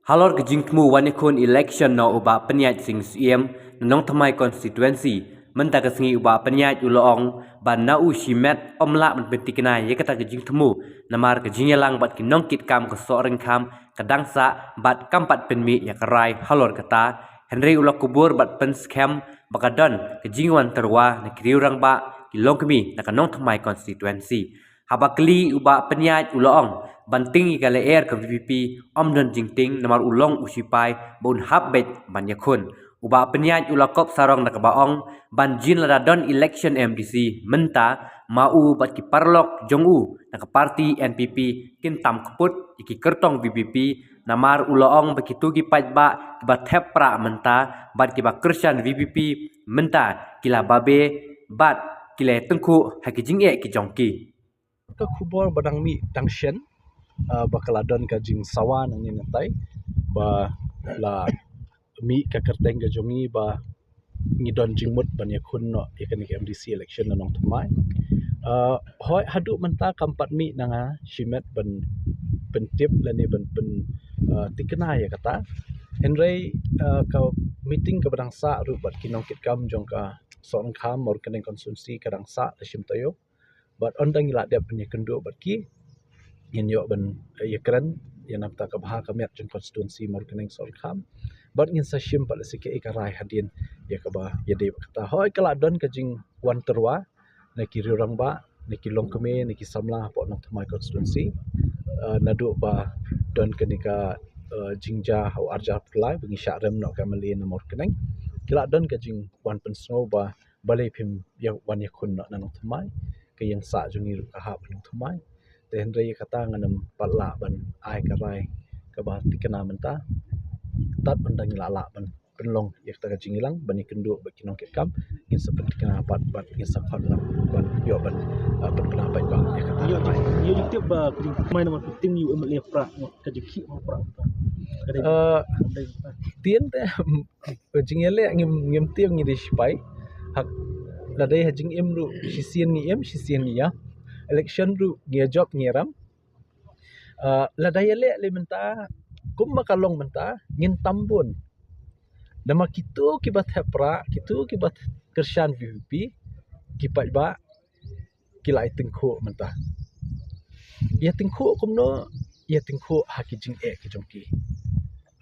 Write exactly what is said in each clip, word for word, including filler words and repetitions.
Halor ka jingthmu wan ïakhun election na u Bah Pynïaid Sing Syiem na Nongthymmai constituency, mynta ka sngi u Bah Pynïaid u la ong ba na u shimet ym lah ban pyntikna ïa kata ka jingthmu, namar ka jingïalang bad ki nongkitkam ka Sohryngkham ka dang sah bad kam pat pynmih ïa ka rai halor kata. Hynrei u la kubur bad pynskhem ba ka don ka jingwan tyrwa na ki riew rangbah, ki longkmie na ka Nongthymmai constituency. Haba kylli u Bah Pynïaid u la ong, ban tieng ïa ka lyer ka V P P ym don jingtieng namar u long u sipai ba un hap beit ban ïakhun. U Bah Pynïaid u la kop sarong da kaba ong, ban jin lada don election M D C mynta, ma u bad ki paralok jong u na ka party N P P kin tam kput ïa ki kyrtong V P P, namar u la ong ba kito ki paidbah kiba thep pra mynta bad kiba kyrshan V P P mynta ki la babe bad ki la tyngkhuh ha ki jingeh ki jong ki. Ka khubor ba dang mih dang shen, ah, ba ka la don ka jingsawa nangne nantai, ba la mih ka kyrteng ka jong ngi ba ngi don jingmut ban ïakhun noh ïa kane ka M D C election na Nongthymmai. Ah, hooid haduh mynta kam pat mih na nga shimet ban pyntip lane ban pyn, ah, tikna ïa kata. Hynrei, ah, ka meeting kaba dang sah ruh bad ki nongkitkam jong ka Sohryngkham Mawryngkneng constituency ka dang sah da shim taïew. Bad ynda ngi la dep ban ïakynduh bad ki, ngin ïoh ban, eh, ïakren ïa na bynta ka bha ka miat jong constituency Mawryngkneng Sohryngkham. Bad ngin sa shim pat lehse kaei ka rai hadien ïa kaba ïadei bad kata. Hooid ka la don ka jingwan tyrwa na ki riew rangbah, na ki longkmie, na ki samla hapoh Nongthymmai constituency. Eh, naduh ba don kane ka, eh, jingjia ha u arhajar arphew lai ba ngi shah rem noh ka M L A na Mawryngkneng, ki la don ka jingwan pynsngew ba balei phim ïa wan ïakhun noh na Nongthymmai, ka ïing sah jong ngi ruh ka hap ha Nongthymmai. Te hynrei ïa kata ngan ym pat lah ban ai ka rai kaba tikna mynta tad ynda ngi la lah ban pynlong ïa kata ka jingïalang ban ïakynduh bad ki nongkitkam, ngin sa pyntikna pat bad ngin sa khot noh ban ïoh ban, ah, pynbna paidbah ïa kata ka rai. Ïa, ïa, tip ba ka jingmai namar ka tieng ïa u M L A pra, ka jingkhih pra. Ka dei, ah, ka dei. Tieng te, jingïaleh ngim, ngim tieng ngi dei sipai. Hak, lada ha jingim ruh shisien ngi im, shisien ngi ïap. Election ruh ngi ïa jop ngi ïa ram. Ah, lada ïaleh lei mynta kumba ka long mynta, ngin tam bun. Namar kito kiba thep pra, kito kiba kyrshan V P P, ki paidbah ki la ïa tyngkhuh mynta. Ïa tyngkhuh kumno? Ïa tyngkhuh ha ki jingeh ki jong ki.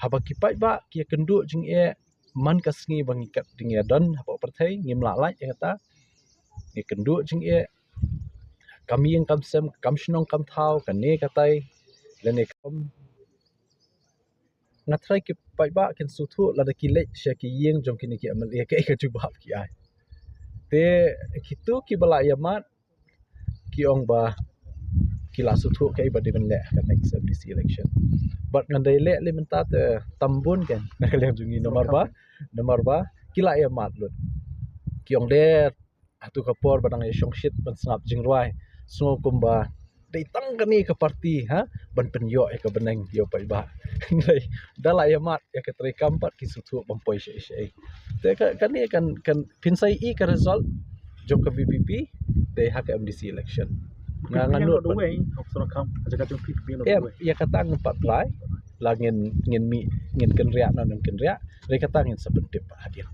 Haba ki paidbah ki ïakynduh jingeh man ka sngi ba ngi kat dang ïa don hapoh pyrthei, ngim lah lait ïa kata. Ngi kynduh jingeh, kam ïing kam sem, kam shnong kam thaw, kane katai lane kam. Nga tharai ki paidbah kin sngewthuh lada ki leit sha ki ïing jong kine ki M L A kaei ka jubab ki ai. Te kito kiba la ïa mad ki ong ba ki la sngewthuh kaei ba dei ban leh ha ka next M D C election. Bad ngan dei leh lei mynta te tam bun kan na ka liang jong ngi namar ba, namar ba ki la ïa mad lut. Ki ong de, hato ka por ba dang ïa shongshit ban sngap jingrwai, sngew kumba dei tang kane ka party, ha, ban pynïoh ïa ka bneng ïa u paidbah. Dei, da la ïa mad ïa ka treikam pat ki sngewthuh ban poi shaei shaei. Te ka, kane kan, kan phin sa ïohi ka result jong ka V P P dei ha ka M D C election. Nga, nga nud ban, ïa kata ngam pat trai la ngin, ngin mih, ngin kynriah ne ngin kynriah, dei kata ngin sa pyntip hadien.